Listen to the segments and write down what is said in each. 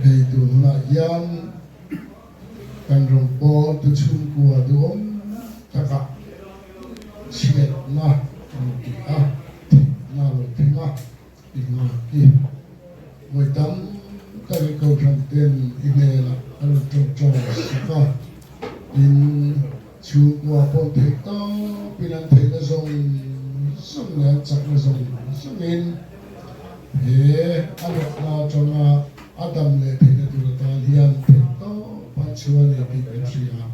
Hei tun hunah hian kan rawngbawltu chhungkua duhawm takah chhiatna an ti a, thihna a lo thleng a, i nghak i vawi tam tak i kohhran ten i hmelah an rawn tawngtai sak a, tin chhungkua pawh theih tawpin an theihna zawng zawng leh an chakna zawng zawngin he a natna atanga a dam leh theihna tur atan hian theih tawp an chhuah a ni tih kan hria.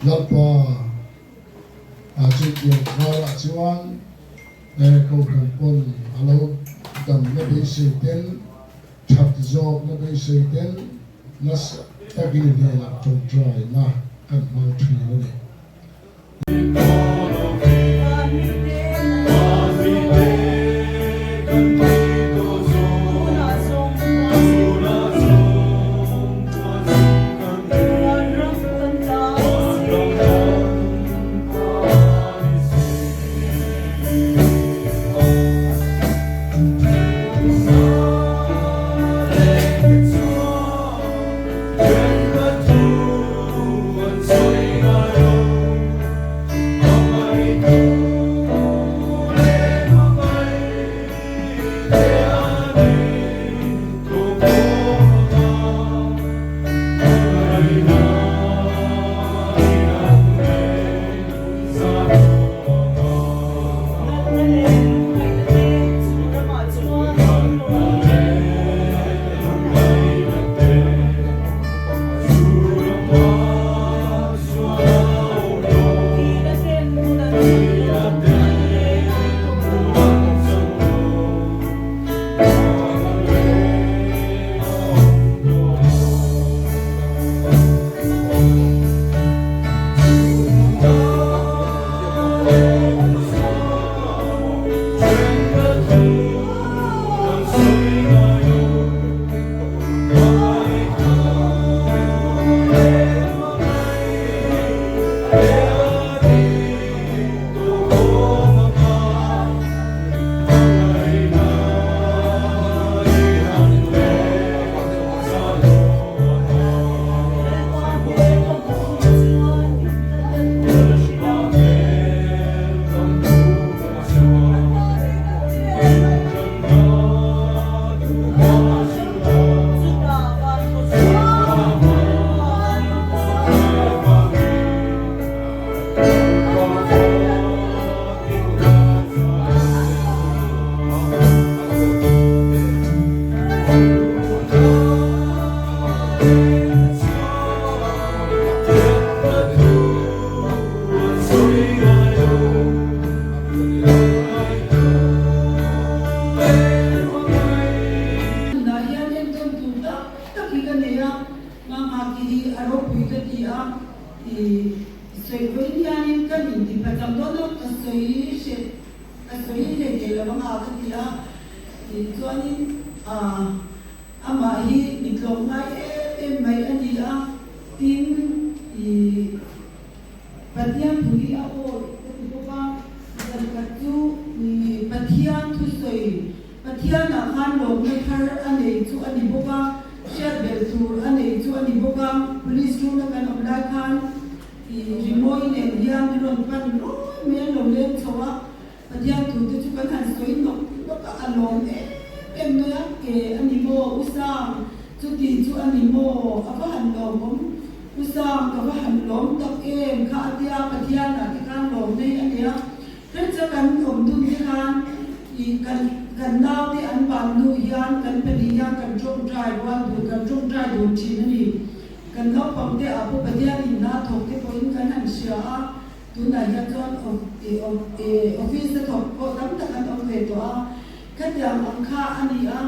Lalpa a chutiang karah chuan he Kohhran pawn a lo damna beisei ten, that zawkna beisei ten nasa takin i hnenah tawngtaina kan hmang thin a ni. Tunah hian entawn tur tak tak hi ka nei a, Mamaki hi a ropui ka ti a, i sawi vawiin hianin ka min ti pachang dawn a, ka sawi hreh ka sawi hlei thei lo anga ka ti a, chuanin amah hi mi tlawm ngai em em mai a ni a, tin i. Pathian thu hi a awi ka ti bawk a, zan khat chu Pathian thusawi, Pathianah khan lawmna thar a nei chu a ni bawk a, hriat belh tur a nei chu a ni bawk a, Police room-a kan awm lai khan rimawi nen hian min rawn pan ruai mai an lo leng chho a, Pathian thu te chu kan han sawi nawk nawk a, a lawm em em mai a, ke a ni maw U Sang, chuti chu a ni maw, a va han lawmawm, U Sang ka va han lawm tak em kha a tia, Pathianah te khan lawm nei a nia, hretcha kan awm dun te khan i kan kan naute an ban hnu hian kan pahnih hian kan tawngtai rual dun, kan tawngtai dun thin a ni, kan naupang te ah pawh Pathianin hna thawk te pawhin kan han hria a. Tunah hian chuan office a thawk pawh tam tak an awm ve tawh a, khatiang ang kha a ni a,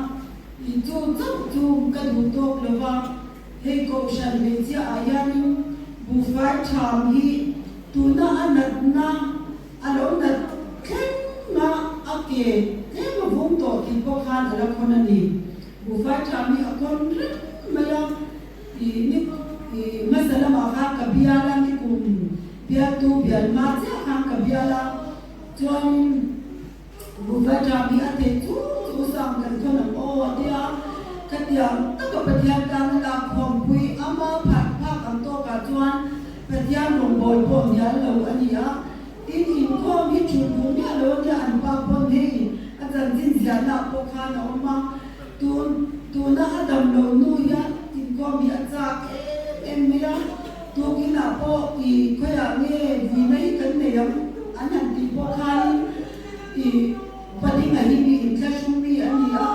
i chu chauh chu ka duh tawk lo va, hei kohhran hmeichhia ah hianin buhfai tham hi tuna a natna a lo nat thleng a, a ke tlem a vung tawh tih pawh khan a la khawn a ni. Buhfai tham hi a khawn reng mai a. I ni i hmasa lamah khan ka bial a, ni kum bialtu bial hma chiah khan ka bial a, chuanin Buhfai ṭam hi a thei chu chu sang kan thawn ang aw a tia, khatiang taka Pathian. rawngbawl pawh hnial lo a ni a, tin inkhawm hi thulh duh miah lo a nia, an pa pawn hei a chanchin ziahna ah pawh khan a awm a, tun tuna a dam loh hnu hian inkhawm hi a chak em em mai a, tukinah pawh i khawiah nge vuina hi kan nei ang an han tih pawh khanin i Palinga hi mi inthlahrung mi a ni a,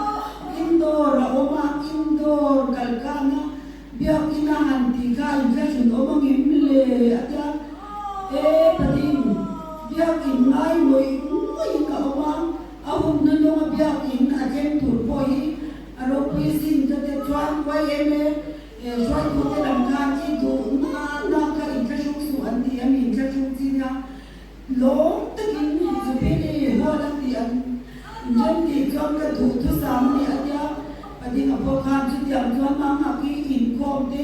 indoor a awm a, indoor kalkana Biakina han tih kha inthlahrun awm angem le? a ti a. E Paling, Biakin ngai ngawih ngawihin a awm a, a hun hnuhnunga Biakin a thleng tur pawh hi a ropui sin ka ti chuan YMA hruaitute lam khan i duh na na kha inthlahrung suh an ti a, mi inthlahrung chi nia. Lawm takin Jubilee Hall a tih an rem tih chuan ka duh thusam a ni a tia, Padinga pawh khan chutiang chuan hmanghak hi inkhawm te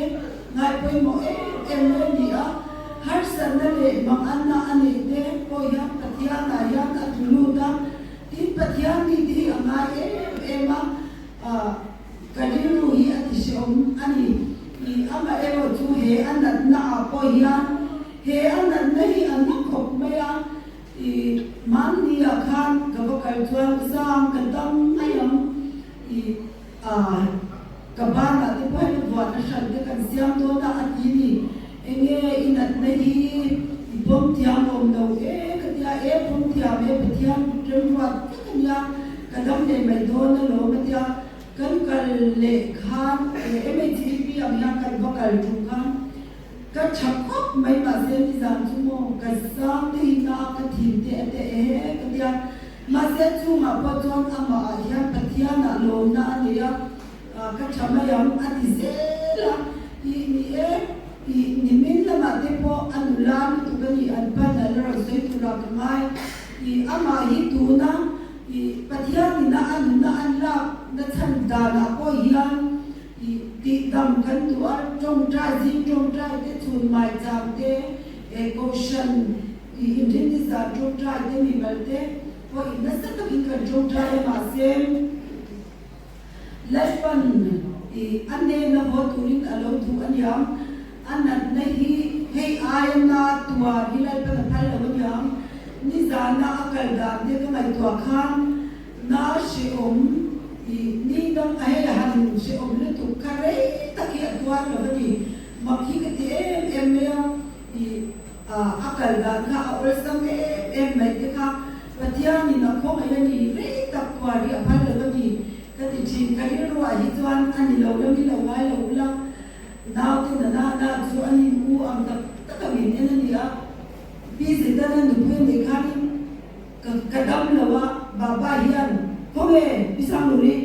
ngai pawimawh em em mai a ni a, harsatna leh manganna a neih te pawh hian Pathianah hian a tlu lut a, tin Pathian mi te hi a ngai em em a, ka rilru hi a ti hrehawm a ni. Amaherawh chu he a natna ah pawh hian He a natna hi a na khawp mai a, i mahni ah khan ka va kal chuan zang ka dam mai ang, i a ka banah te pawh hian vuahna hran te kan siam dawn a a ti ni, enge i natna hi i pawm thiam awm lo e ka tia, e pawm thiam e Pathian remruat vek a nia, ka dam leh mai dawn alawm a tia, kan kal leh khan MHEP ang hian kan va kal ṭum khan, Ka tha khawp mai mahse nizan chu maw ka zang te hi na ka thin te a te e ka tia mahse chungah pawh chuan amah ah hian Pathian ah lawmna a nei a ka tha mai ang a ti zel a ih ni e ih nimin lamah te pawh a nula lutuk a ni an pan a la rawn sawi turah ka ngai ih amah hi tuna ih Pathian ina a nuna an lak na chhan danah pawh hian I tihdam kan duh a, tawngtai zing tawngtai te, chhun mai chang te, eh kohhran i inrinni zan tawngtai te, mimal te pawh in nasa takin kan tawngtai a, mahse Lalpan i a hnena haw turin a lo duh aniang, a natna hi hei aia na tuar hi Lalpan a phal lo aniang, nizana a kal dan te ka ngaihtuah khan Na hrehawm i ni dang a hei han hrehawm lutuk kha rei tak hi a tuar lo a ni. Mak hi ka ti em em mai a, i a kal dan kha a awlsam em em mai te kha Pathianin a khawngaih a ni, rei tak tuar hi a phal lo a ni ka ti thin. Ka rilruah hi chuan a ni lo la mi lo ngai lo ula, naute na na na chu an in u ang tak tak angin en a ni a, Pi Zetana nupui a neih khanin, Ka ka dam lo a, Baba hian khawnge i sang lur i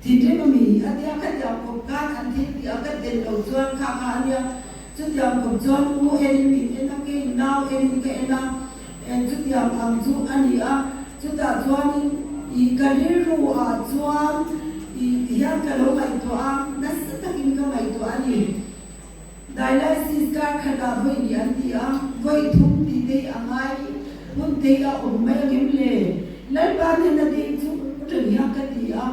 thinrim a mi a tia ka tiang khawp khan an thil tih a ka tel lo chuan kha kha a nia chutiang khawp chuan u en in min en a kei nau en in ka en a chutiang ang chu a ni a chutah chuanin i ka rilru ah chuan i tihian ka lo ngaihtuah a nasa takin ka ngaihtuah a ni. Dialysis kar khatah vawi ni an ti a, vawi thum tih te hi a ngai hun te hi a awm mai angem le? Lalpa hnena ding chu reng hian ka ti a,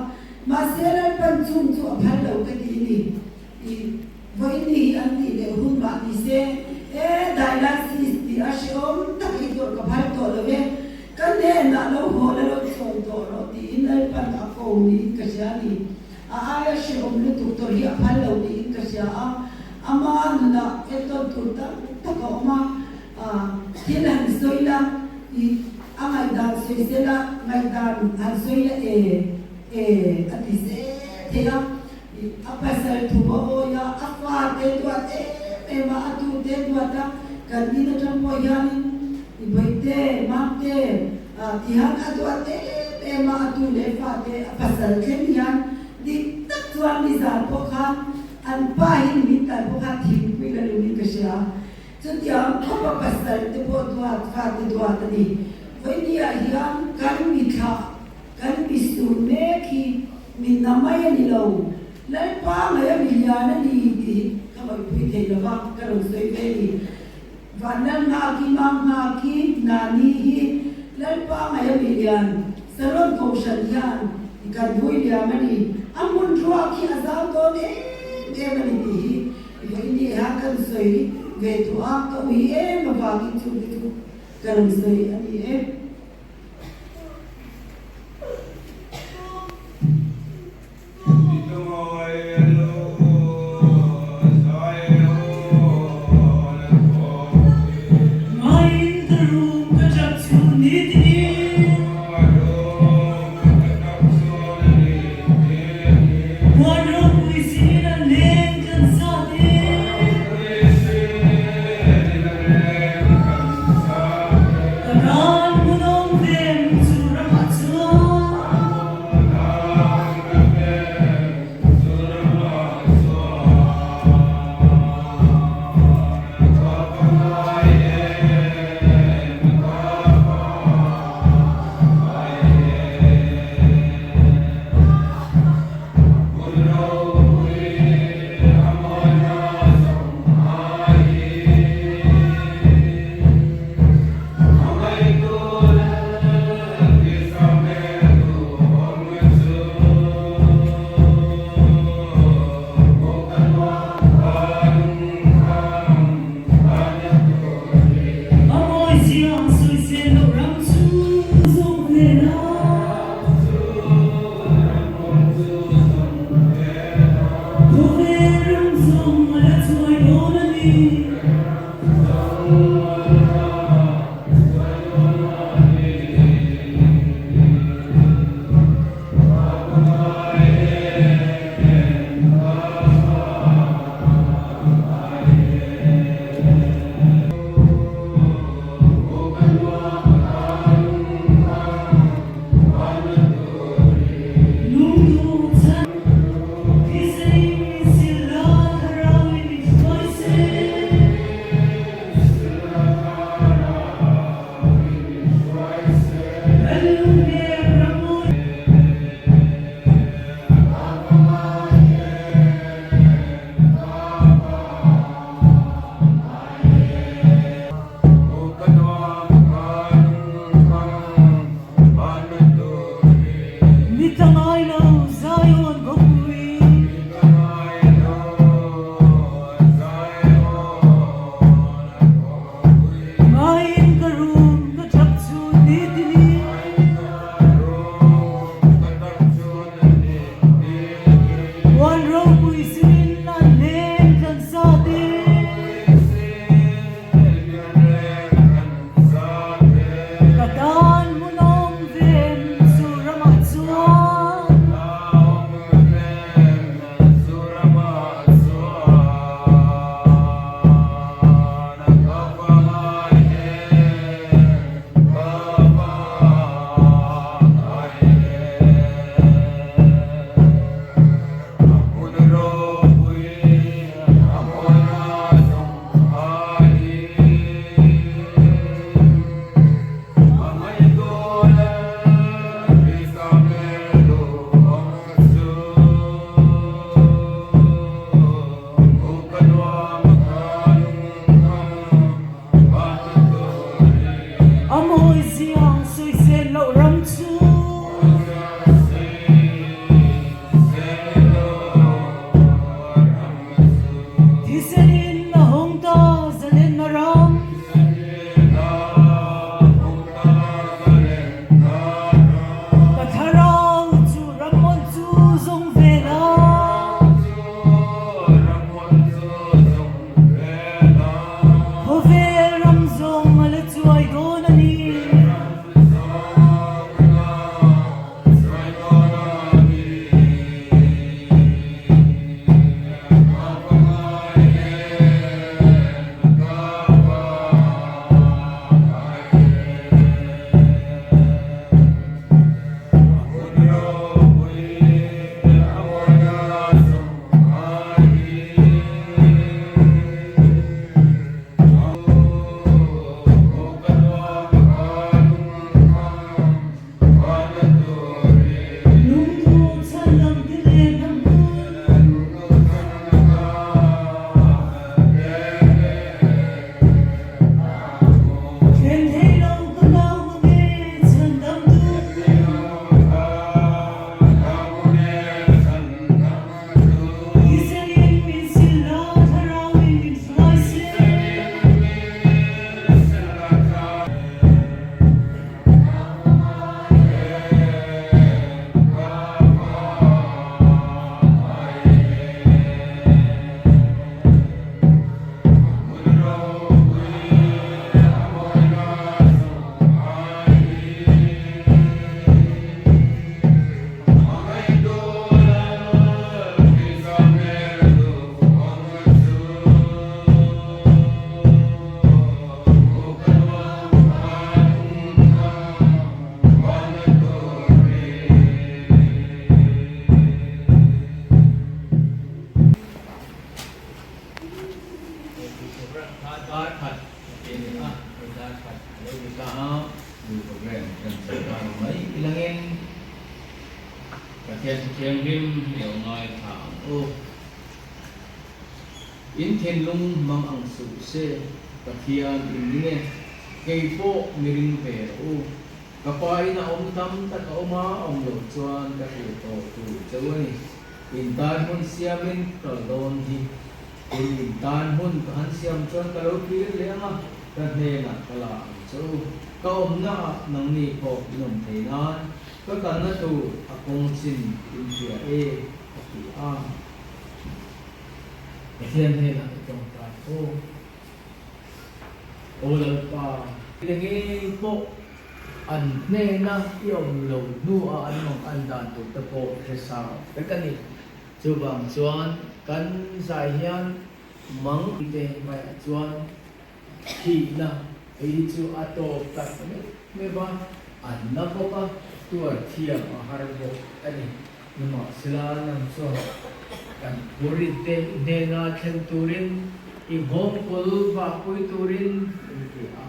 mahse Lalpan chung chu a phal lo ka ti ni. I vawi ni hi an tih leh hun mah ni se, e dialysis tih a hrehawm tak hi tawrh ka phal tawh lo e, ka hnenah lo haw la lo chawl tawh rawh tiin Lalpan a ko niin ka hria a ni. A aia hrehawm lutuk tawrh hi a phal lo niin ka hria a, ama nunah entawn tur tam tak a awm a, thil han sawi la, i a ngaihdan sawi sel a, ngaihdan han sawi la e, e a ti zel thei a, i a pasal thu a awi a, a fate duat em em a, a tute duat a, kan in atang pawh hianin i bawihte, mamte, Tihian a duat em em a, a tu leh fate a pasal thleng hian dik tak chuan nizan pawh khan an pa hi ni min tal pawh khan thingpui la lungin ka hria. Chutiang khawp a pasal te pawh duat, fate duat a ni. Vawinia hian kan mi thlah, kan mi sur mek hi mi na mai a ni lo, Lalpa ngaih a mi lian a ni tih hi ka ngawihpui thei lo va, ka rawn sawi ve a ni. Vanlal Nghaki Mang Nghaki Nani hi Lalpa ngaih a mi lian Saron Kohhran hian kan vui liam a ni. A hmun ruak hi a zau dawn em em a ni tih hi vawiin ni ah kan sawi. ve tawh a, ka ui em avangin chung te chu ka rawn sawi a ni e. Pathian Thu Thianghlim i lo ngaithla ang u. In thinlung hmang ang suh se, Pathian in ning e, kei pawh mi ring ve rawh u. Ka pa in a awm tam tak a awm a, awm loh chuan ka hrilh tawh tur cheu a ni. In tan hmun siamin ka kal dawn hi. Tin, in tan hmun ka han siam chuan ka lo kir leh ang a, ka hnenah ka la ang che u. Ka awmna ah nangni pawh in awm thei nan ka kalna tur a kawng chin in hria e, a ti a. Pathian hnenah i tawngtai aw. Aw Lalpa, i la ngei pawh an hnena i awm lo hnuah an mang an dan tur te pawh hre sa vek a ni. Chuvang chuan kan zai hian mang te hmaiah chuan thihna hei hi chu a tawp tak meuh meuh a, an na bawk a, tuar thiam a har bawk a ni. Nimahsela nang chuan kan phurit te hnena thlen turin i nghawngkawl vahpui turin min ti a,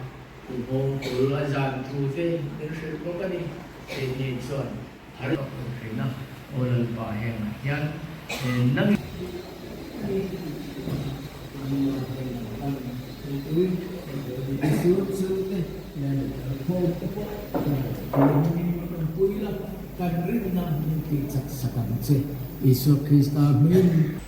i nghawngkawl a zan thu te min hrilh bawk a ni. Keini chuan har tak lo thin a, aw Lalpa hengah hian nang Kan rinna min tih chak sak ang che, Isua Krista hming.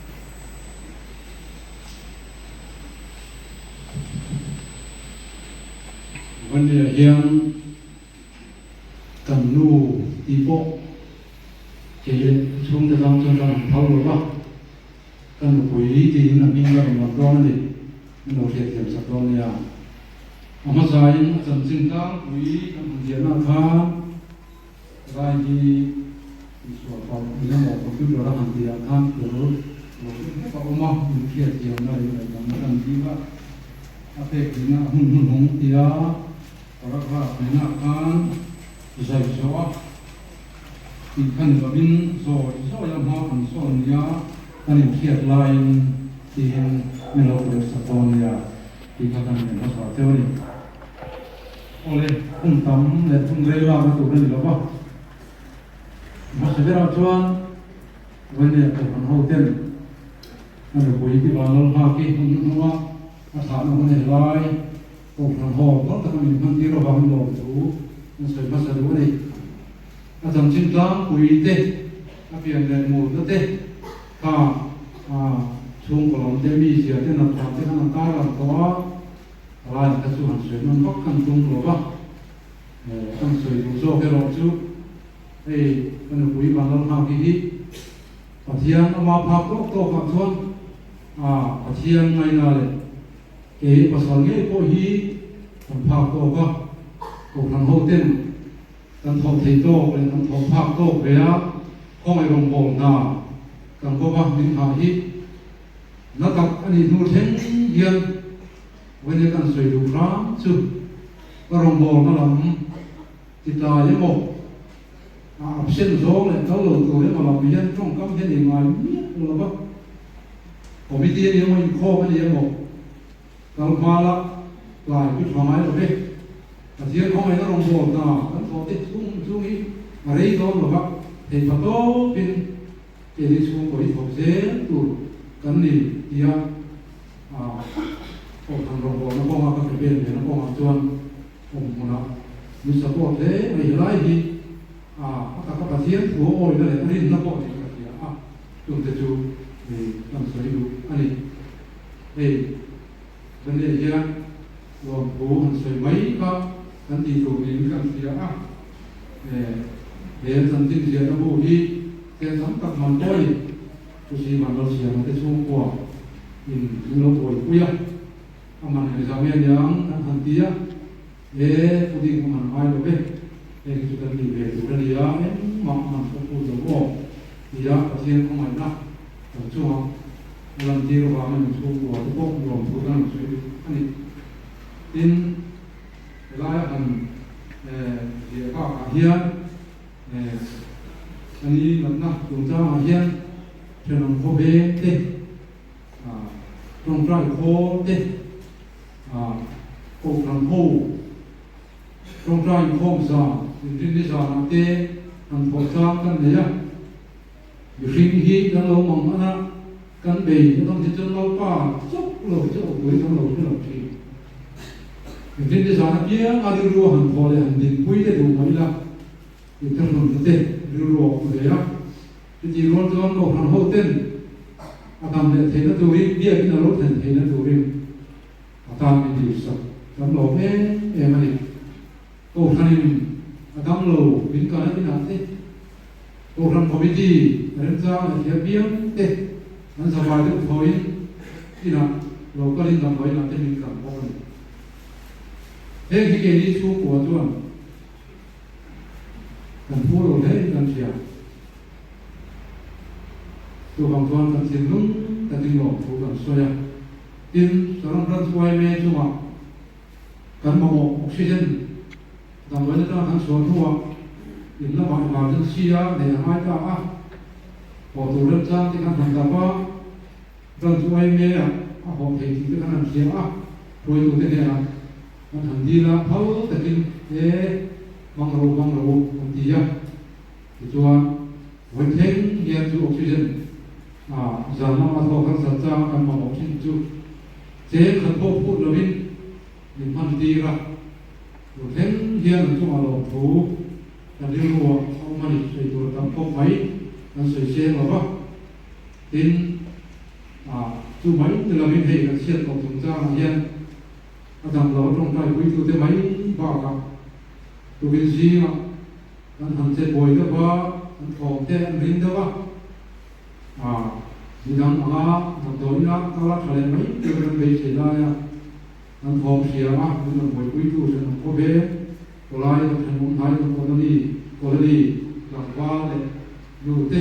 Vania hian kan nu tih pawh kei leh ka chhungte tan chuan kan han phal lo va, ka nupui tiin a hming ka rawn lam dawn a ni, min lo hriatthiam sak dawn nia. A hmasain a chanchin tlangpui kan han ziahna khan Rai hi insual palh eng emaw computer a han tih ah khan tel lo deuh hlek a awm a, min hriatthiamna leh ngaihdamna kan dil a, a pek dihna a hun hnuhnung tia paragraph nena khan zai zawh a, tih kha ni lovin zawi zawi a hma an sawn nia kan inhriat laiin tiin min lo pawlh sak dawn nia tih kha kan ngen hmasa cheu a ni. Awle, hun tam leh hun rei lakna tur a ni lo va. Hmasa berah chuan Vawllian Kohhran ho ten a nupui Pi Vanlalnghaki hun hnuhnunga a thlahna hun ei lai Kohhran ho phal taka min hman tir avangin lawmthu an sawi hmasa duh a ni. A chanchin tlangpui te, a pian leh murna te kha chhungkaw lam te, mizia te, natdan te khan an tarlang tawh a. Rai kha chu han sawi nawn vak kan tum lo va, kan sawi duh zawk erawh chu hei ka nupui Vanlalnghaki hi Pathian ama phak tawk tawkah chuan Pathian ngaina leh kei pasal ngei pawh hi kan phak tawk a, Kohhran ho ten kan thawh thei tawk leh kan thawh phak tawk ve a, khawngaih rawngbâwl hna kan bawk a min nghah hi. Na tak a nih hnu thleng hian Vawine kan sawi duh hram chu ka rawngbawlna lam ti tlai emaw a absent zawng leh kal lo tur emaw lam hian tawngkam hian ei ngai miah lo va, committee a ni emaw inkhawm a ni emaw kal hma la tlai chu tha ngai lo ve. Pathian khawngaihna rawngbawlna kan thawh te chung chung hi a rei dawn lo va, thei tha tawpin Keini chhungkaw hi thawk zel tur kan ni tia Kohhran rawngbawlna kawnga ka ke vel vena kawngah chuan awm hmunah min support hle mai. Helai hi a taka Pathian thu a awina leh a rinna pawh niin ka hria a, chungte chu kan sawi duh a ni. Hei Daniel hian lawmthu han sawi mai kha kan tih tur niin kan hria a. He chanchin ziahna bu hi thil tam tak man pawh a ni. Chusi Vanlalsiama te chhungkua in min lo buaipui a, a man engzah nge niang kan han ti a, he pudding a man ngai lo ve, heng hi chu kan tih ve tur a ni a, engmah a man pawh phut lo aw tia Pathian khawngaihna kan chungah a lantir avangin an chhungkua te pawh nuam thu kan rawn sawi a ni. Tin, Helaia han ziah bakah hian a ni natna chungchangah hian thenawm khawveng te, tawngtai khawl te, kohhran ho tawngtai inkhawm zan, inrinni zanah te han thawh chang kan nei a. Mihring hi kan lo mang hman a, kan bei atang hi chuan Lalpa chauh lo hi chu awpui kan lo hre lo thin. Engtin te zan apiang a rilru a han thaw leh han dinpui te duh mai ila, inthlahrunna te rilru a awm ve a. Chutih rual chuan Kohhran ho ten a dam leh theihna turin biakin a lo thlen theihna turin a tan min dirsak kan lawm em em a ni. Kohhranin a dam lo min kal a inah te, Kohhran Committee remchang leh thiam piang te an zavai deuh thawiin inah lo kalin damdawi inah te min kan bawk a ni. Heng hi keini chhungkua chuan kan phu lo hle in kan hria. Chuvang chuan kan thinlung takin lawmthu kan sawi a, tin Saron Branch yma chungah Kan mamawh oxygen damdawiin atanga kan chhuah hnuah in lamah emergency a nei a ngai ta a, haw tur remchang te kan han dap a, branch yma ah a haw thei tih te kan han hria a, hruaitute hnenah kan han dil a, phal takin e hmang ro hmang ro an ti a, tichuan vawi thleng hian chu oxygen zan lama thawk harsat chang kan mamawh thin chu Cheng khat pawh phut lovin min hman tir a, tu thleng hian an chungah lawmthu kan rilru ah a awm a ni, sawi tur a tam khawp mai, kan sawi seng lo va. Tin, ah chu mai ni lovin hei kan chhiat tawh chungchangah hian a dam lo a tawngtai puitute mai bakah tukin zingah kan han che buai deuh va, an thawm te an ring deuh a. A, midang anga damdawiin a kal a tha leh mai tur kan beisei lai a, kan thawm hria a, min rawn buaipuitu ṭhenawm khawvel, pawlai kan ṭhenawm hnai kan colony, colony tlangval leh nu te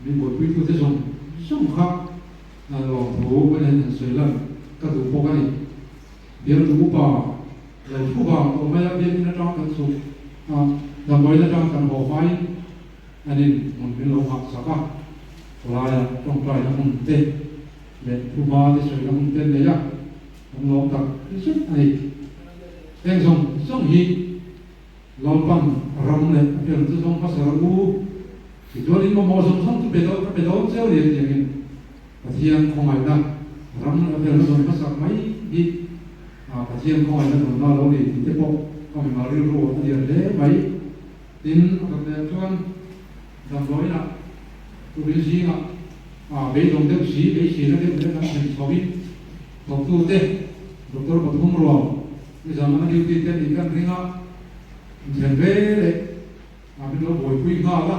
min buaipuitu te zawng zawng kha lawmthu kan han han sawi lan ka duh bawk a ni. Bialtu upa lo thu vang tawh mai a, biakin aṭang kan chhuk a, damdawiin aṭang kan haw hmain, An in hmun min lo nghah sak a, khawlaia tawngtaina hmun te leh thuhma te sawina hmun te an nei a, kan lawm tak zet a ni. Heng zawng zawng hi Lalpan ram leh a pian chu zawng hmasa rawh u, tichuan in mamawh zawng zawng chu pe dawn ka pe dawn cheu ni a ti angin Pathian khawngaihna ram leh a pianna zawn hmasak mai hi Pathian khawngaihna dawnna lo ni tih te pawh ka mimal rilru a lian hle mai. Tin, a khat leh chuan damdawiinah turin zingah beidawng deuh si, beiseina deuh leh kan thlen chhoin thawktute doctor pathum ruang nizan lama duty te nih kan ring a, inthen ve leh min lo buaipui nghal a,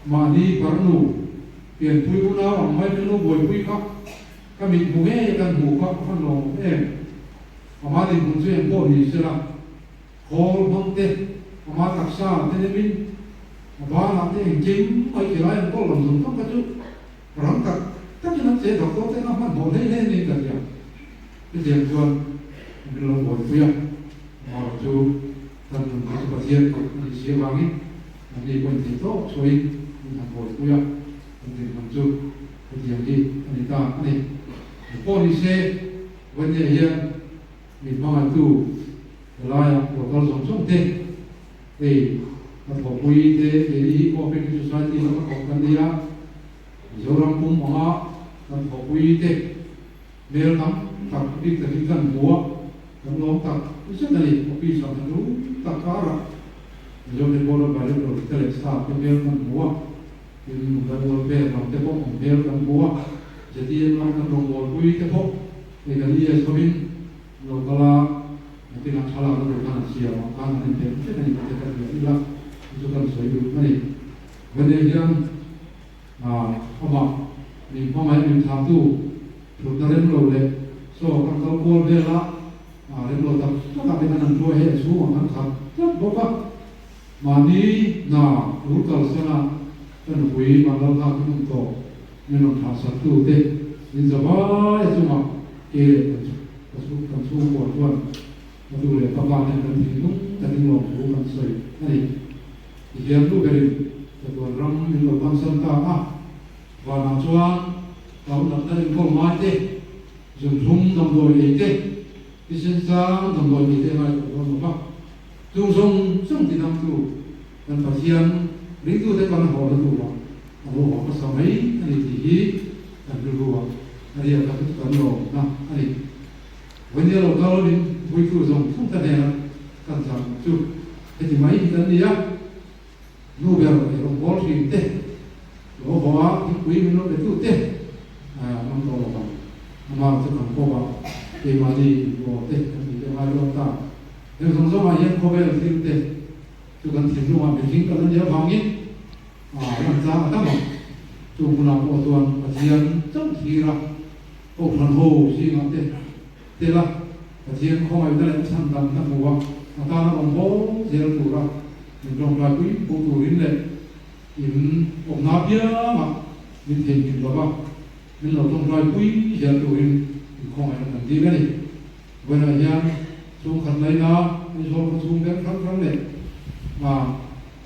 mahni farnu pianpui unau ang mai min lo buaipui kha ka mit hmu ngei kan hmuh kha a hman lawm em, amah dinhmun chu engpawh ni sela. Khawl hmang te, ama taksa te nemin a banah te engkim mai khilai an kawl lam zawng zawng kha chu rang tak takin an che doctor te kha hmanhmawh hlei hlei niin ka hria. Chutiang chuan min lo buaipui a, amaherawh chu kan nun hi chu Pathian kut a nih si avangin anni pawhin thei tawk chhuahin min han buaipui a, kan dinhmun chu hetiang hi a ni ta a ni. Engpawh ni se, Vawnia hian min hmangaihtu Helaia lo kal zawng zawng te, hei ka thawhpui te, keini hi Cooperative Society lama thawk kan ni a, Mizoram pum anga kan thawhpui te hmel tam tak bik takin kan hmu a, kan lawm tak zet a ni. Office ah hna rum tak karah Mizo te Board of Directors te leh staff te hmel kan hmu a, tin Mumbai Welfare lam te pawh awm hmel kan hmu a, ZTM lama kan rawngbawlpui te pawh hei kan ES hovin Lo kal a, nakinah thlalak na tur khan an siam ang khan an inpek vek a ni tih te ka hria ila, chu chu kan sawi duh a ni. Vene hian amah min hmangaih min thlahtu thutna rem lo leh saw kan kal kual vel a, rem lo tak takah te khan an hruai hei a chhungah kan khat tlat bawk a. Mahni hna tur kalsana ka nupui Vanlalha ka hmun tawh min rawn thlahsaktu te in zavai a chungah ke leh kan ka chhung kan chhungkua chuan ka nu leh ka pa ten kan thinlung takin lawmthu kan sawi a ni. Tihian nu berin chatuan ram min lo bansan ta a, vanah chuan kau natna enkawl ngai te, zunhlum damdawi ei te, thisen sang damdawi ei te ngai tawh dawn lo va, chung zawng zawng tidamtu kan Pathian ringtute kan haw na turah. a lo haw hmasa mai a ni tih hi kan rilru ah a riak a, chu kan lawmna a ni. Vawinia lo kal min vuitu zawng zawng te hnena kan cham chu heti mai hi kan ni a, nu ber ei rawng bawl thin te, lo haw a thingpui min lo pe tu te an awm tawh lo vang. Amah chu kan kawp a, keimahni inbawl te kan tih te a ngai dawn ta. Heng zawng zawngah hian khawvel thil te chu kan thinlungah mihring kan la nih avangin lan chang a tam ang. Chung hunah pawh chuan Pathian chauh thlir a, Kohhran ho zingah te tel a, Pathian khawngaihna leh chhandamna hmu a, a tana rawn haw zel tura min tawngtaipui phu turin leh in awmna apiangah min theihnghilh lo va, min lo tawngtaipui zel turin in khawngaihna kan dil a ni. Vawiinah hian chhungkhat laina Aizawl khaw chhung ber hrang hrang leh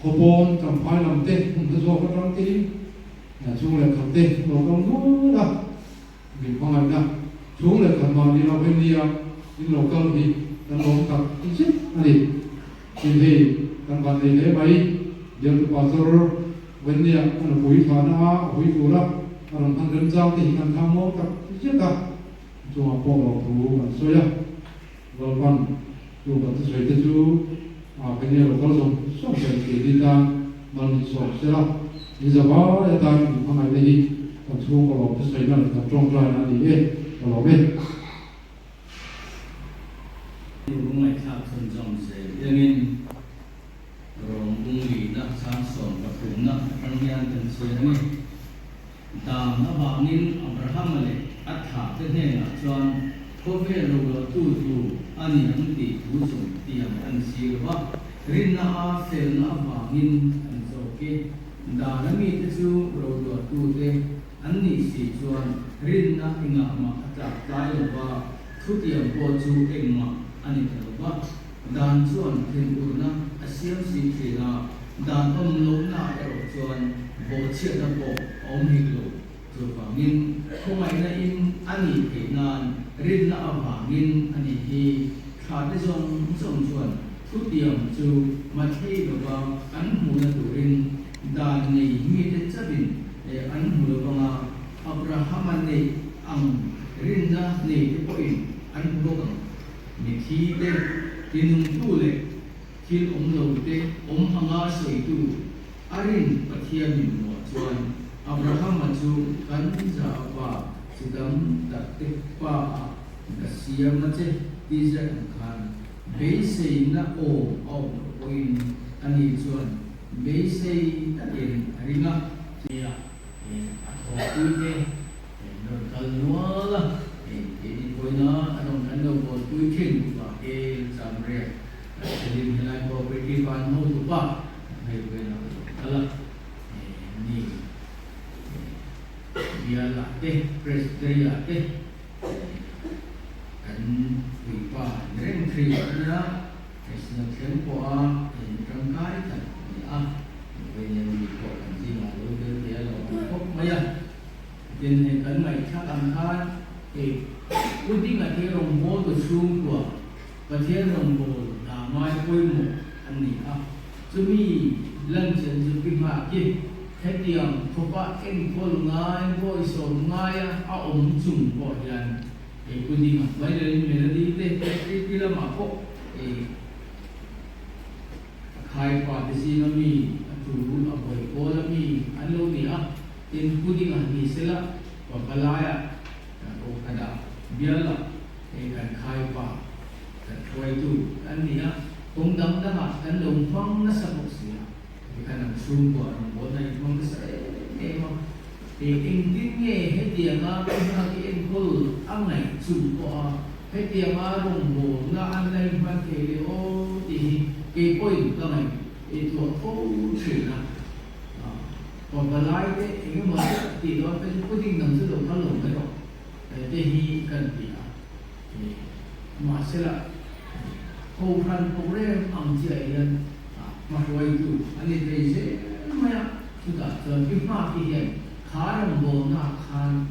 khawpawn Champhai lam te hmun hla zawk atang tein chhung leh khat te an lo kal nual a, min hmangaihna chhung leh khat mahni lo hei nia in lo kal hi kan lawm tak zet a ni. Tin hei kan van nei hle mai, Bialtu Pastor Vawinia a nupui thlahna a a hui tura a rawn hman remchang te hi kan thlang muang tak zet a. Chungah pawh lo thu kan sawi a, Lalpan chu kan thusawi te chu a kenia lo kal zawng zawng ber tih ni tan mal min sawm se la, in zavai atan in hmangaihna hi kan chhungkaw lawm thusawina leh kan tawngtaina a ni e, ka lawm e. Lungngaihthlak chhunzawm zel iangin Rawng bunglihna sang 13na atang hian kan chhiar a ni. Dan avangin Abrahama leh a thlahte hnenah chuan khawvel roreltu tur a ni ang tih thu zawm tiang a ni si lo va, rinna a felna avangin a ni zawk e. Dana mite chu roduahtute an nih si chuan rinna engah mah a tlak tlai lo va, thutiang pawh chu engmah a ni ta lo va. Dan chuan thinurna a siam si thin a, dan awm lohna erawh chuan bawhchhiatna pawh a awm hek lo. Chuvangin khawngaihna in a nih theih nan rinna avangin a nih hi. Thlate zawng zawng chuan thutiang chu mathei lova an hmuhna turin dan nei mite chauhin an hmu lovanga Abrahama neih ang rinna neite pawhin an hmu bawk ang. Mithi te, tinungtu leh thil awm lo te awm anga sawitu a rin Pathianin muah chuan Abrahama chu kan za pa chi tam tak te pa ah ka siam a che ti ziak ang khan beiseina awm a awm loh pawhin ani chuan beisei takin a ring a. Tia a thawhpui te rawn kal nual a, keini pawhin a rawn kan lo bawlpui thin upa ke Chamriat Selim helai cooperative a an hotu pa hei pawhin a rawn kal a, ni bial ah te presbytery ah te kan puipa ni reng thin a nia, synod thleng pawh a in tangkai tak a ni a, vawiin mi pawh kan zingah lo tel thei a lo awm khawp mai a. Tin, hei kan ngaihthlak ang khan hei Puding-a te rawngbawltu chhungkua Pathian rawngbâwl hna ngai pawimawh an ni a, chumi lanchen chu pi nghak i hetiang khawpa enkawl ngai bawisawm ngaia a awm chung pawh hian hei Puding-a hnuai Melody te pi lamah pawh hei A khaipa te zinga mi, a tu, a bawi pawla mi an lo ni a, tin pudding-a ni sela Papalai-a Kohhran-ah bial-ah hei kan khaipa, kan hruaitu an ni a, kawng dang dangah kan lo hmang nasa bawk si a, tikhan an chhungkua rawngbawlna in hmang nasa em em a, hei engtin nge hetianga hna hi enkawl a ngaih chung pawha Hetianga rawngbawlna an la inhman thei leh aw tih hi kei pawhin ka ngaihtuah fo thin a. Pavalai te eng emaw zet tih dawn phei chu pudding dang chu lo kal lo mai rawh te hi kan ti a. Mahsela Kohhran program ang chiah hian hmahruaitu a ni thei zel mai a, chutah chuan i hmaki hian kha rawngbawlna khan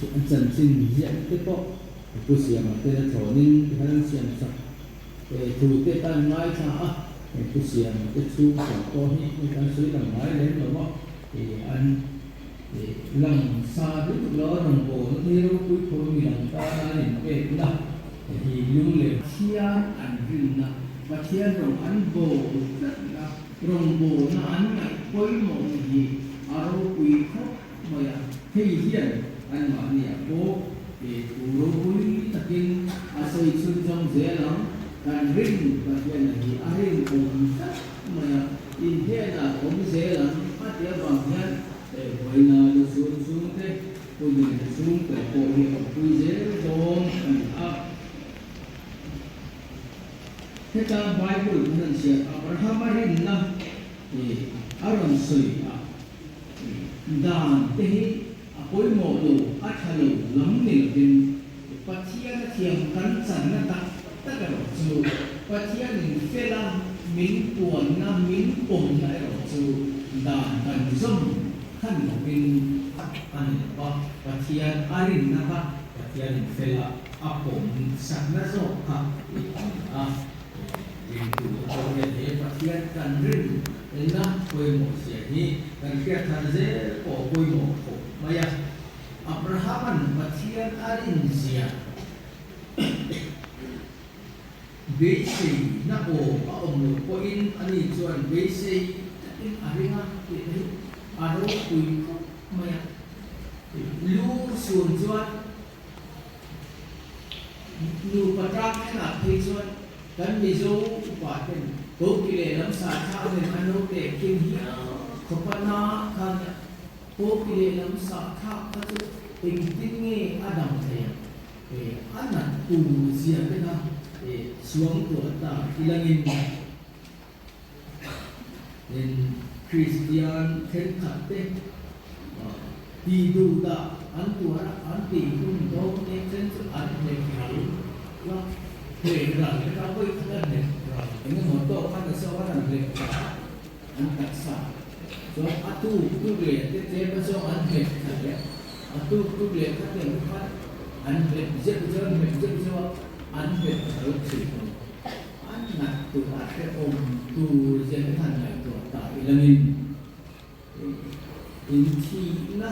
An chanchin ziah te pawh pu Siama ten a thlawnin ti khan an siam sak thu te tan ngaithla a. Pu Siama te chhungkua pawh hi hei kan sawi lang ngai lem lo a, an lang sa lutuk lo a rawn bawl na hi ropui khawp mi ang tana an inpekna hi lung leh Pathian an rinna, Pathian rawng an bawl tlatna, rawngbawlna an ngaih pawimawhna hi a ropui khawp mai a, hei hian anmahniah pawh thu ropui takin a sawi chhunzawm zel ang. Kan rin Pathianna hi a rinawm tlat mai a, inhnenah awm zel ang a ti avang hian vawiina lusun chhungte, Pu Liana chhungte pawh hi a awmpui zel dawn a ni a. Heta Bible kan han chhiar Abrahama rinna a rawn sawi a, dan te hi a pawimawh lo, a tha lo lam ni lovin Pathian a thiam kan channa tak tak erawh chu Pathianin fela min puanna, min pawmna erawh chu dan kan zawm khan lovin a ni lo va, Pathian a rinna kha Pathianin fela a pawm sakna zawk kha a ni a. Ringtu te pawh hian he Pathian kan rinna pawimawh zia hi kan hriat thar zel pawh pawimawh khawp mai a. Abrahama'n Pathian a rin zia beiseina awm a awm loh pawhin ani chuan beisei takin a ring a tih te hi a ropui khawp mai a. Lu sun chuan Nupa tang thlengah phei chuan kan Mizo upa ten koki leh lam sa thlak nen an lo pek thin hial khawp a na kha nia. Koki leh lam sa thlak kha chu engtin nge a dam thei ang? A nat tur zia te kha suangtuah ta ilangin in Kristian thenkhat te ti duh dah an tuar a, an tih hun dawn te then chu an hnek ral la, hnek ral te kha vawi khat a hnek ral eng emaw tawk khan a zawk a rawn hnek ta a, an taksa chuan a tuk tuk leh te tlem a zawng an hnek thla leh a tuk tuk leh kha tiang te khan an hnek zeuh zeuh an hnek zeuh zeuh a, an hnek ral thin lo. An nat tur a hrehawm tur zel khan ngaihtuah ta ilangin inthihna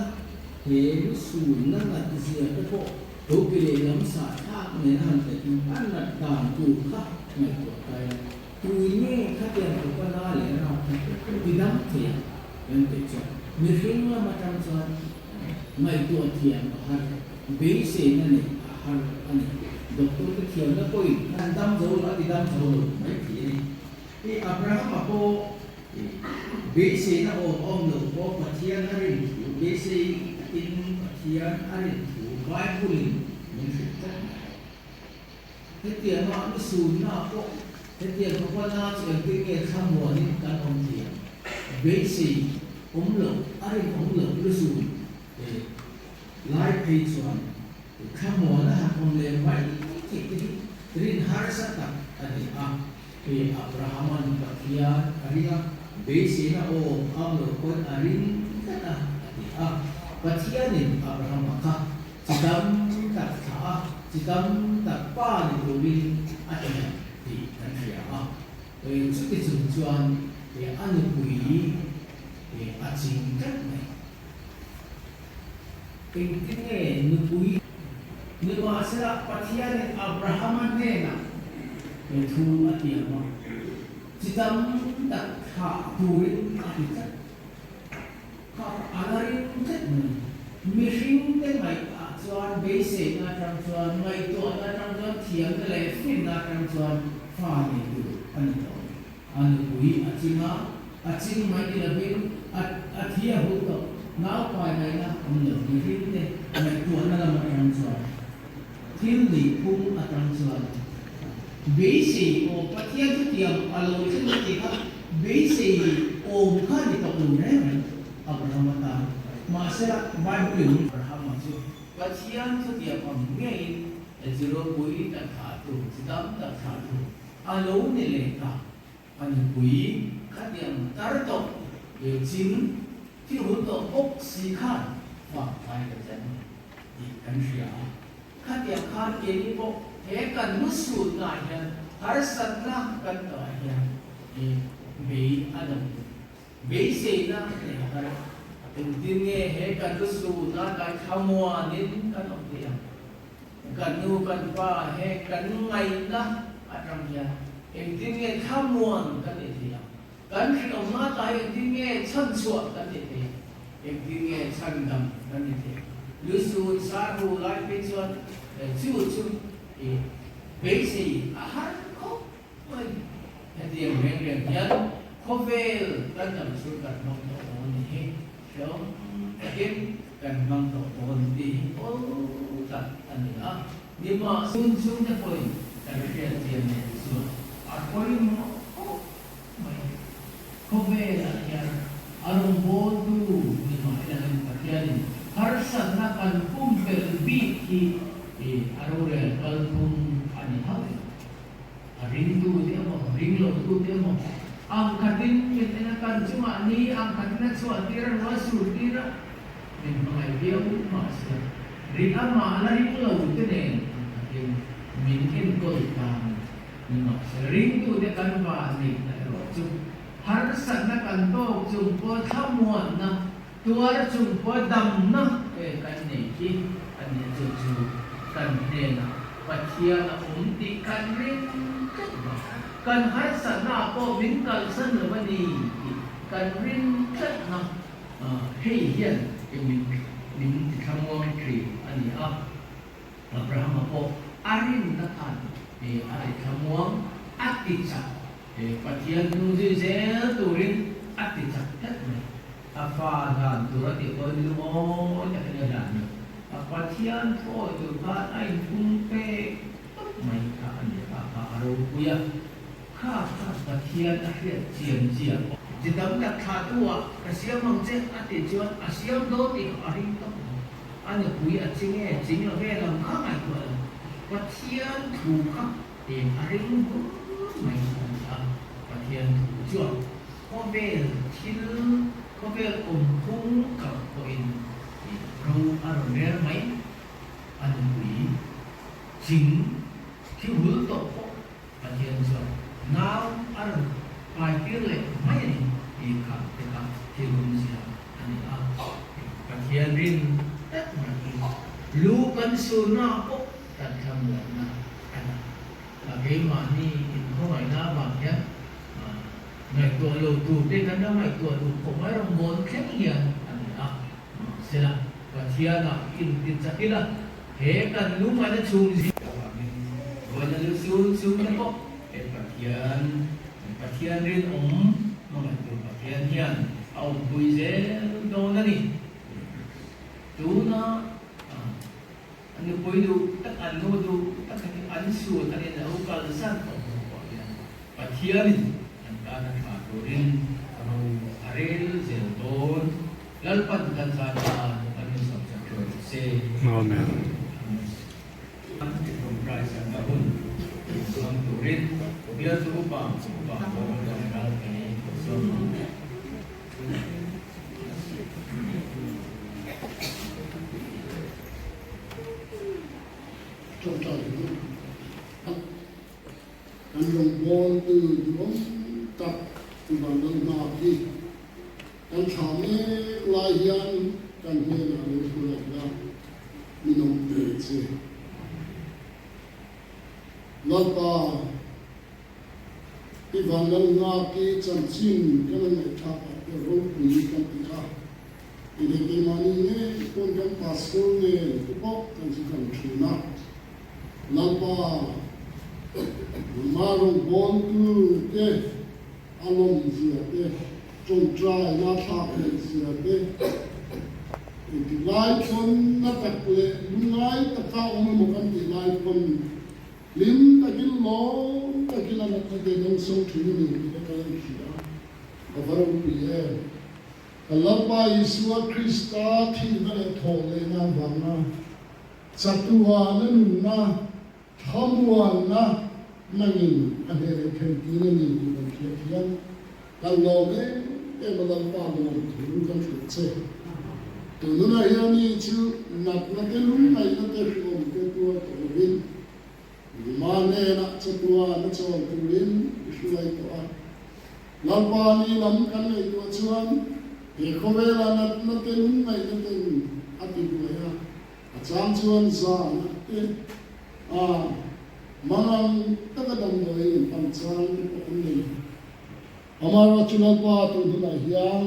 he lusunna nat zia te pawh topi leh lam sah thlak nen a han teh in an nat dan tur kha ngaihtuah ta ila tui nge khatiang khawpa na leh rap kha ti dam thei ang kan tih chuan mihring lam atang chuan ngaihtuah thiam a har beiseina neih a har a ni. Doctor te thiamna pawhin an dam zo lo, a ti dam zo lo mai thei a ni. I Abrahama pawh beiseina awm awm lo pawh Pathian a rin thu, beisei takin Pathian a rin thu Bible-in min hrilh tlat mai. Hetianga mi sunna pawh hetiang khawpa na chu engtin nge thlamuanin kan awm thei ang? Beisei awm loh, a rinawm loh lusun lai phei chuan thlamuan a han awm leh mai theih te hi rin harsa tak a ni a. Hei Abrahama'n Pathian a ring a, beiseina awm am loh pawn a ring tlat a, a ti a. Pathianin Abrahama kha chi tam tak thlah a, chi tam tak pa ni turin a ti ang tih kan hria a. Chuti chung chuan a nupui a ching tlat mai. Engtin nge nupui Nimahsela Pathianin Abrahama hnenah he thu a tiam a, chi tam tak thlah turin a ti tlat. Kha a la ring tlat mai. Mihringte ngaihah chuan beiseina atang chuan, ngaihtuahna atang chuan, thiamna leh finna atang chuan fa nei tur a ni tawh lo. A nupui a ching a, a ching mai ni lovin a a thi a hul tawh. Nau pai ngaihna awm lo mihringte ngaihtuahna lam atang chuan thil nih phung atang chuan beisei aw Pathian chutiang a lo thleng a tih kha beisei awm kha ni tawh lo reng reng Abraham atan. Mahsela Bible-in Abrahama chu Pathian chutiang ang ngeiin Zirupui tak thlahtu, chi tam tak thlahtu A lo ni leh ta, a nupui khatiang tar tawh leh ching thil hun tawh bawk si khan vang tlai ta tlat mai tih kan hria a. Khatiang khan keini pawh he kan lu sutnaah hian harsatna kan tawhah hian e. a dam tur beiseina nei a har. Engtin nge he kan lu suna kai thlamuanin kan awm theih ang? Kan nu kan pa he kan ngaihna atang hian engtin nge thlamuan kan nih theih ang? Kan hriawmna ta hi engtin nge chhanchhuah kan nih theih ang? Engtin nge chhandam kan nih theih ang? Lu sun sar hu lai phei chuan chu chu i beisei a har khawp mai. Hetiang reng reng hian khawvel kan dam chhun kan hmang tawh dawn ni hi hreawm takin kan hmang tawh dawn tih hi awl tak a ni a. Nimah sun chhungte pawhin kan hriat chian nen chuan a pawimawh khawp mai. Khawvelah hian a rawngbawltu ni mah ila Pathianin harsatna kan pumpelh bik hi a rorel kalphung a ni hauh lo. A ringtute emaw, ringlohtute emaw ang khatin min en a, kan chungah ni ang khatin a chhuahtir a, rual surtir a, min hmangaih viau mahse ring amah la ringlote nen ang khatin min enkawl tlang ni mahse ringtute kan va neihna erawh chu harsatna kan tawk chung pawh thlamuanna tuar chung pawh damna kan nei hi a nia chu chu kan hnenah Pathian a awm tih kan ring tlat vang kan harsatna ah pawh min kalsan lo a ni tih kan ring tlatna hei hian min min ti thlamuang thin a ni a. Abrahama pawh a rinna khan a ti thlamuang a ti chak Pathian hnung zui zel turin a ti chak tlat mai. A fa hlan tur a tih pawhin lungawi takin a hlan lo. A Pathian thawi tur khan a inphung pek tawp mai kha a ni a, kha a ropui a, kha kha Pathian a hriat chian chiah pawh. Chi tam tak thlah tu ah ka siam ang che a tih chuan a siam dawn tih kha a ring tawp lo. A nupui a ching e, ching lo ve lam kha ngaihtuah lo. Pathian thu kha a ring bur mai a ni a, Pathian thu chuan khawvel thil, khawvel awmphung kalh pawhin ro a rawn rel mai. A nupui ching thi hul tawh pawh Pathian chuan nau a rawn paitir leh mai a ni tih kha te kha thil awmzia a ni a. Pathian rin tlat mai hi lu kan surna pawh kan thlamuanna a ni. A keimahni inkhawngaihna avang hian ngaihtuah lo tur te kan lo ngaihtuah duh khawp mai rawngbâwl thleng hian a ni a. Mahsela, Pathianah inti chak ila, he kan lungaihna chhung zing avangin vawiina lu chhung chhung te pawh he Pathian, Pathian rinawm hmangaihtu Pathian hian a awmpui zel dawn a ni. Tuna A nupui duh tak, an nu duh tak hi an sual an in lo kalsan tawh hnu pawh hian Pathianin an tan a tha turin ro a rel zel dawn. Lalpan kan zan tan kan insawm chak tawh rawh se. Amen. Tawngtai sakna hun inhmang turin bialtu upa upa pawh kan ral thei sawm ang. Tawngtai ru a, kan rawngbawltu duhawm tak Vanlal hna hi kan thlah mek lai hian kan hnenah lo thu lak la, min awm ve che. Lalpa, i Vanlal hna ki chanchin kan ngaihthlak ah te ropui kan ti a. Enge keimahni ngei pawn kan pastor nen te pawh kan zu kan thin a, Lalpa nangmah rawngbawltu te a lawmzia te, tawngtaina thlak theihzia te, engtik lai pawn na tak leh lungngai taka awm emaw kan tih lai pawn hlim takin lawm takin a natna te dawngsawng thin a ni tih te kan hria a, a va ropui em. Ka Lalpa Isua Krista thihna leh thawhlehna avanga chatuana nunna, thlamuanna nangin a hneh leh thlentir a ni tih kan hriat hian kan lawm em em a, Lalpa lawmthu kan hrilh che. Tununah hian ni chu natna te lungngaihna te hriawm te tuar tawh lovin nangmah hnenah chatuana chawl turin i hruai tawh a. Lalpa ni lam kan ngaihtuah chuan he khawvela natna te lungngaihna ten a ti buai a, a chang chuan zahna te a mangang taka damdawiin an pan chang te pawh an nei. Amaherawhchu chu Lalpa tun hunah hian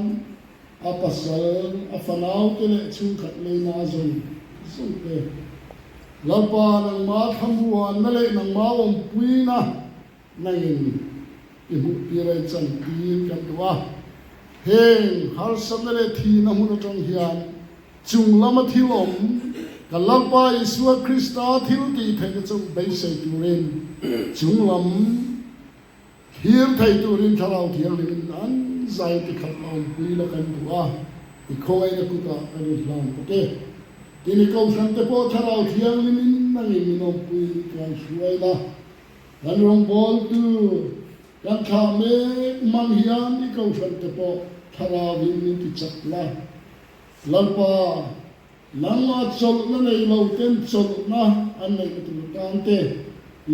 a pasal, a fanau te leh chhungkhat leina a zawng zawng te. Lalpa nangmah thlamuanna leh nangmah awmpuina Nangin i hmuhtir a i chantir kan duh a, heng harsatna leh thihna hmun atang hian chung lama thil awm kan Lalpa Isua Krista thil tih theihna chu beisei turin chung lam thlir thei turin Thlarau Thianghlimin an zai ti khat la awmpui la kan duh a, i khawngaihna kutah kan inhlan bawk e. Tin i Kohhrante pawh Thlarau Thianghlimin nangin min awmpui kan hruai la. Kan rawngbawltu kan thlah mek mang hian i kohhran te pawh thlarauin min ti chak la. Lalpa, nangmah chawlhna nei lo ten chawlhna an neihna tur tan te,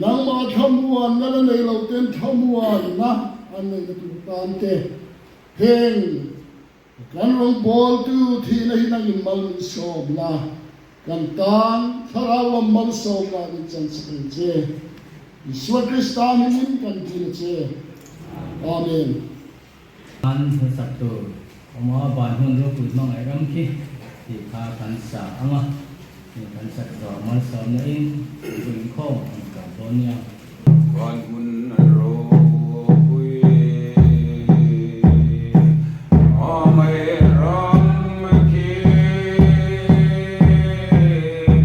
nangmah thlamuanna la nei lo ten thlamuanna an neihna tur tan te, heng Kan rawngbawltu thihna hi nangin mal min sawm la, kan tan thlarau lam malsawm la min chan chak ang che. Isua Krista hmingin kan dil a che. Amen. Kan hmasak tur awma ban hmun ropui hmangaih ram khi tih kha kan sa ang a, kan sak zawh malsawmna in inkhawm an kal dawn nia. Van hmun ropui Amei ram khi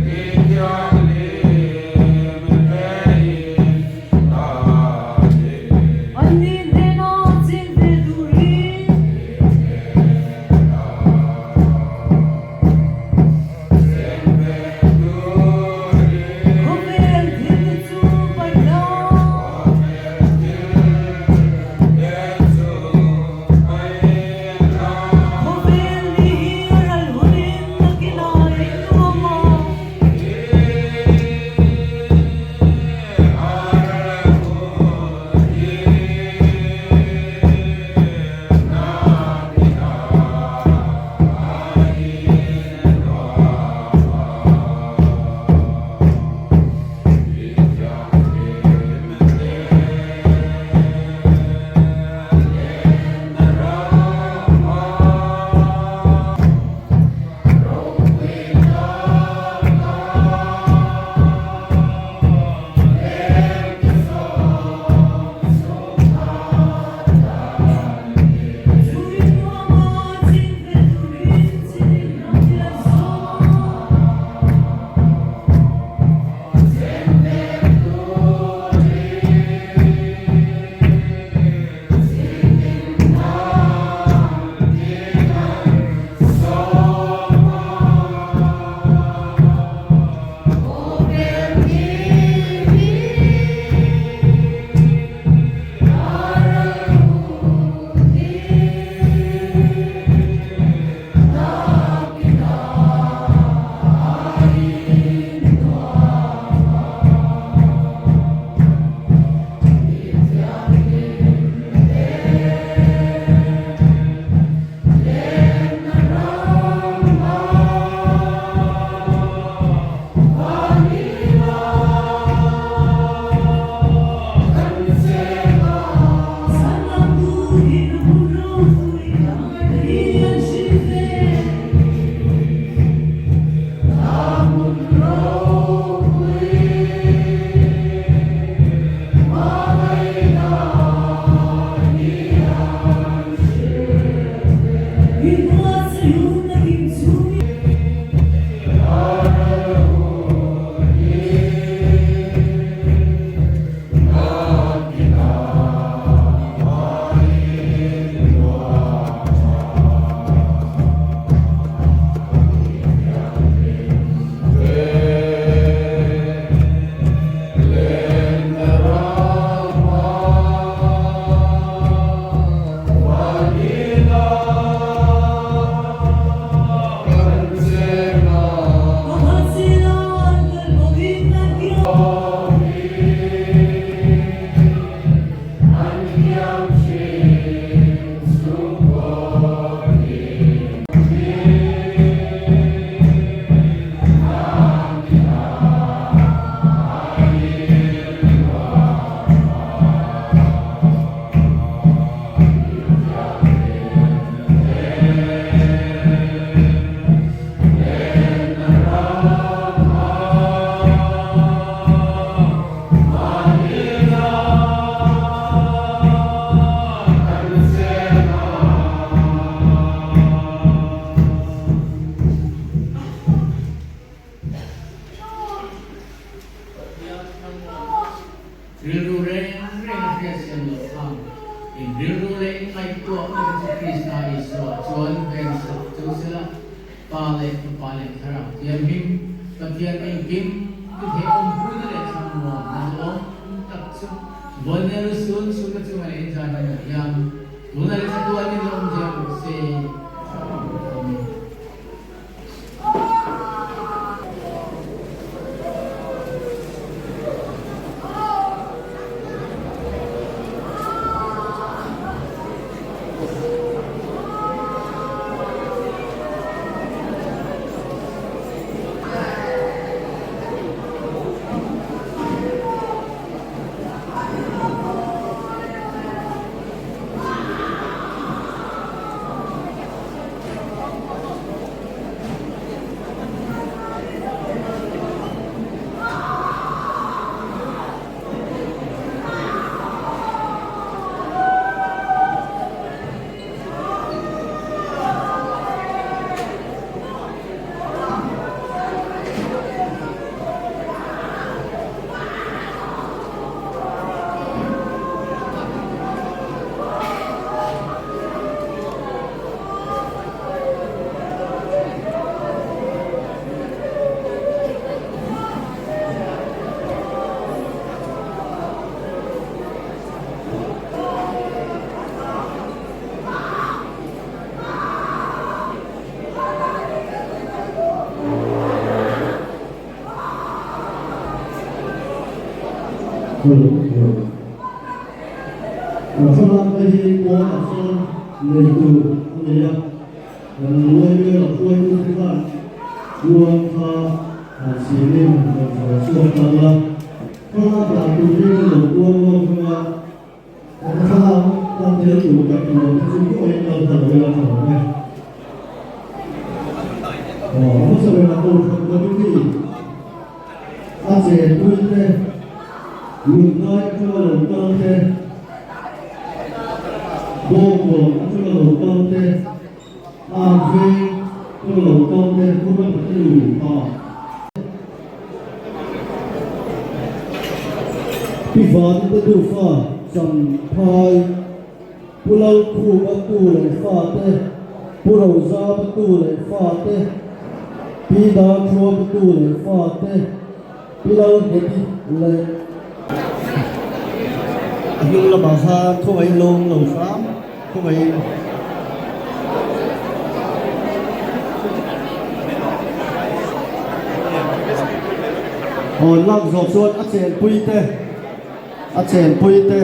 Ki thianghlim tein ta che. Anni hnenah cheng ve turin. Khawvel thil te chu paih la. rilru leh in ngaihtuahna te chu Krista Isua chuan vensak chu sela, Pa leh Fapa leh Thlarau Thianghlim, Pathian engkim ti thei awmpuina leh thlamuanna duhawm tak chu Vawinia lusun chhunna chunga leh inzai hmanah hian tuna leh chatuanin la awm zel rawh se. Amen. Kan thlalak te hi pawnah sawn nei tur a nei a, kan luai vela hruaitu te khan kuang kha han siamin han chhawr chhuak ta la, thlalak dah tur hi kan lo kuang lawk hlawm a, kan thlalak kan tel tur kan kuang te chu pawhin lo tha lo ila tha awm e. Aw, a hmasa berah Kohhran Committee a chenpui te, Lungngai atanga lo kal te, Bawngkawn atanga lo kal te, Arveng atanga lo kal te, Pu Ramate nupa. Pi Vani te nufa Champhai, Pu Lalkhuma tu leh fate, Pu Rozama tu leh fate, Pi Darthuami tu leh fate, Pi Lalheti leh. A hnung lamah khan khawngaih lawng lo hram khawngaih. Hawn lak zawh chuan a chenpui te a chenpui te.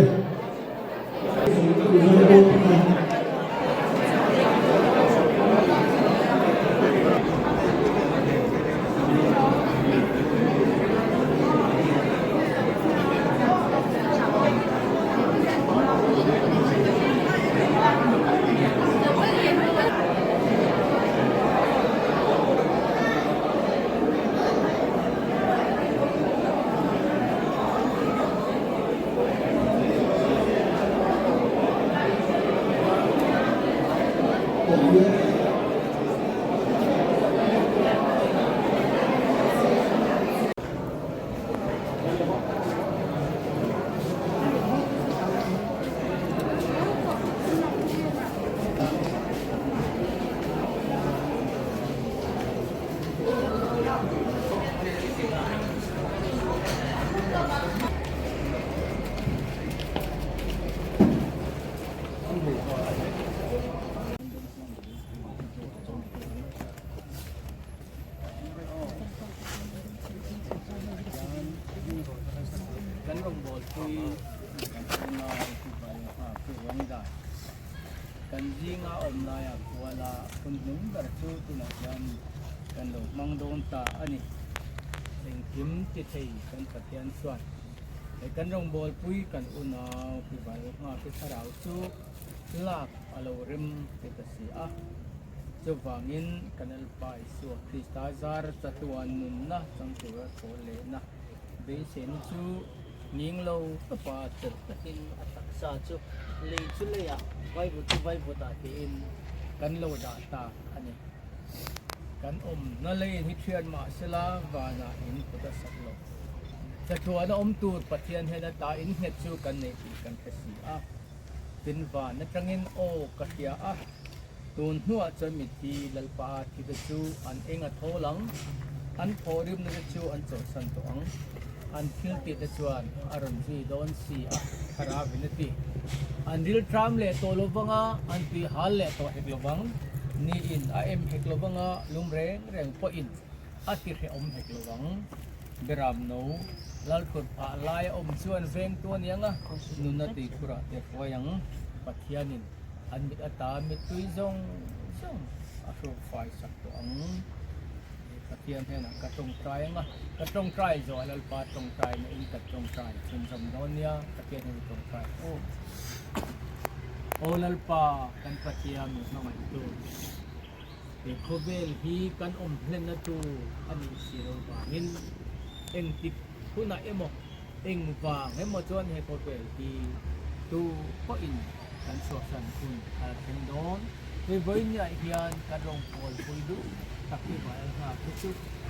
Kan rawngbawlpui kan unau Pi Vaiva Pi Ruangdai kan zinga awm laia kuala hun hnung ber chu tunah hian kan lo hmang dawn ta a ni. Engkim ti thei kan Pathian chuan he kan rawngbawlpui kan unau Pi Vaiva Pi Thlarau chu lak a lo rem ti ta si a. Chuvangin kan Lalpa Isua Krista zar chatuan nunna chang tura thaw lehna beiseina chu nghing lo tawpa chelh takin a taksa chu lei chu leiah vaivut chu vaivutah tiin kan lo dah ta a ni. Kan awmna leiin hi thian mahsela vanah in kut a sak lo. Chatuana awm tur Pathian hian a ta innghet chu kan neih tih kan hre si a. Tin van atangin aw ka hria a, tun hnuah chuan mitthi Lalpa thite chu an eng a thawl ang, an thawhrimna te chu an chawlhsan tawh ang, an thil tih te chuan a rawn zui dawn si a, Thlarauin a ti. An rilṭam leh tawh lo vang a, an tui hal leh tawh hek lo vang, niin a em hek lo vang a, lum reng reng pawhin a ti hrehawm hek lo vang. Beram no, Lalthut phah lai a awm chuan vengtu a ni ang a, nunna tuikhurah te hruai ang. Pathianin an mit ata mittui zawng zawng a hrukfai sak tawh ang. Pathian hnenah ka tawngtai ang a, ka tawngtai zawh a Lalpa tawngtai na in ka tawngtai chhunzawm dawn nia, Pathian hnenah tawngtai aw. Aw Lalpa, kan Pathian min hmangaihtu. He khawvel hi kan awm hlenna tur a nih si lo vangin engtik hunah emaw engvang emaw chuan he khawvel hi tu pawhin kan chhuahsan hun a la thleng dawn. Hei vawiinah hian kan rawn kawlpui duh tak hi vai nghak hi chu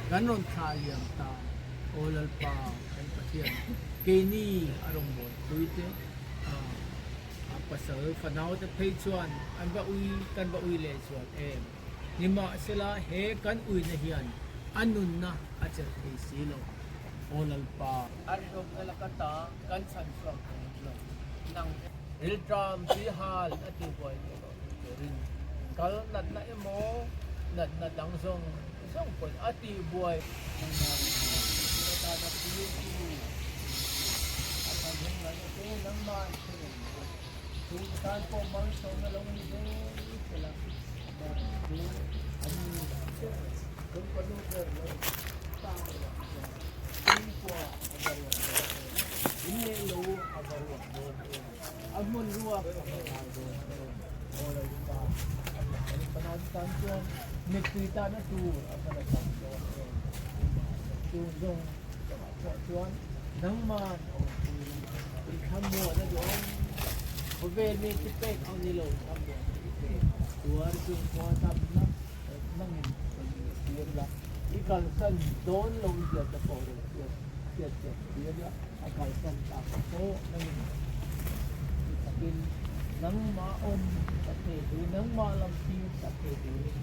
kan rawn thlah liam ta Aw Lalpa kan Pathian keini a rawngbawlpui te A pasal fanau te phei chuan an va ui kan va ui leh zual em? Nimahsela he kan uina hian a nunna a chelh thei si lo. Aw Lalpa! A rinawmna laka ta kan chhan chhuak thei lo. Nang rilṭam tuihal a tihbuai leh tawh thei turin kal natna emaw natna dang zawng zawng pawhin a tihbuai. Nangmah ka tana puitu a thahnem ngaihna te nangmah an hre reng bawk. Chu tan pawh malsawmna lo ni zel sela, amah chu an ni ber kan panu ber lo ta ruah chuan chhungkua a va ruat dawn em, in leh lo a va ruat dawn em, a hmun ruak a va ngai dawn em, aw Lalpa, a pasal fanau te tan chuan mittui tahna tur a va la tam dawn em, chu zawng chungah pawh chuan nangman a awmpui la, i thlamuan a duhawm tak, khawvel mi chi pek ang ni lo thlamuan a i pek, tuar chung khua damna nangin rawn intir la, i kalsan dawn lo zia te pawh rawn hriat hriat chian tir la, a kalsan tak pawh nangin i takin nangmah awm tak thei turin, nangmah lam thlir tak thei turin.